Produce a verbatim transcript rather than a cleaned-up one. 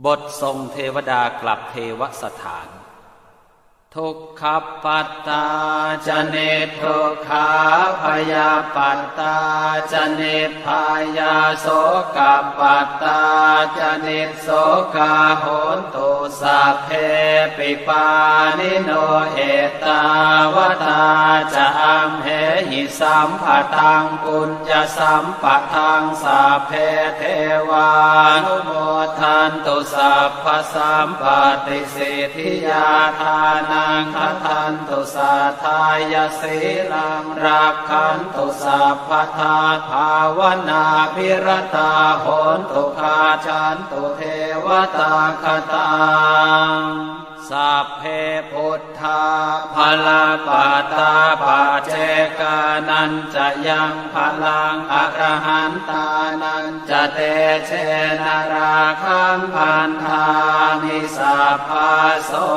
บทส่งเทวดากลับเทวสถาน Dukkhappattā ca niddukkhā, bhayappattā ca nibbhayā, sokappattā ca nissokā, hontu sabbepi pāṇino. Ettāvatā ca amhehi sambhataṃ puññasampadaṃ, sabbe devānumodantu sabbasampattisiddhiyā. Dānaṃ dadantu saddhāya, sīlaṃ rakkhantu sabbadā, bhāvanābhiratā hontu, gacchantu devatāgatā. Sabbe buddhā balappattā, paccekānañca yaṃ balaṃ, arahantānañca tejena, rakkhaṃ bandhāmi sabbaso.